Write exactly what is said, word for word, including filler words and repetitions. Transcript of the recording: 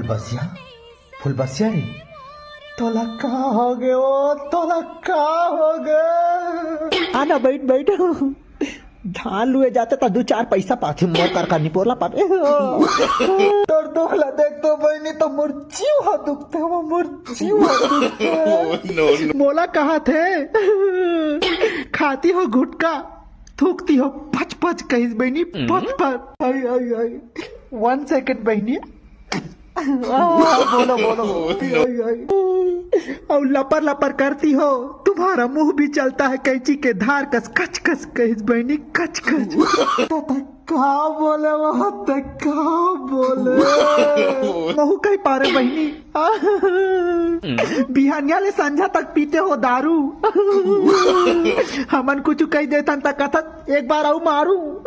बसिया, फुलबसिया रे, तोला का होगे ओ, तोला का होगे? आना, बैठ, बैठ। धान लुए जाते त दू चार पैसा पाथे, मोर कर का निपोला पाबे। तोर दुख ला देख तो बहिनी, त मोर जीव हा दुखथे, वो मोर जीव हा दुखथे। मोला कहाथे, खाती हो गुटखा, थूकती हो पच पच, कहिस बहिनी, पच पच। आई, आई, आई। One second बहिनी। आ, बोलो, बोलो। आई, आई, आई। अउ लपर लपर करती हो, तुम्हारा मुंह भी चलता है कैंची के धार कस, कच कच, कहिस बहिनी, कच कच। त, त का बोले वो, त का बोले? महू कहि पारे बहिनी। बिहानिया ले संझा तक पीते हो दारू। हमन कुछ कहि देथन त कथत, एक बार अउ मारू।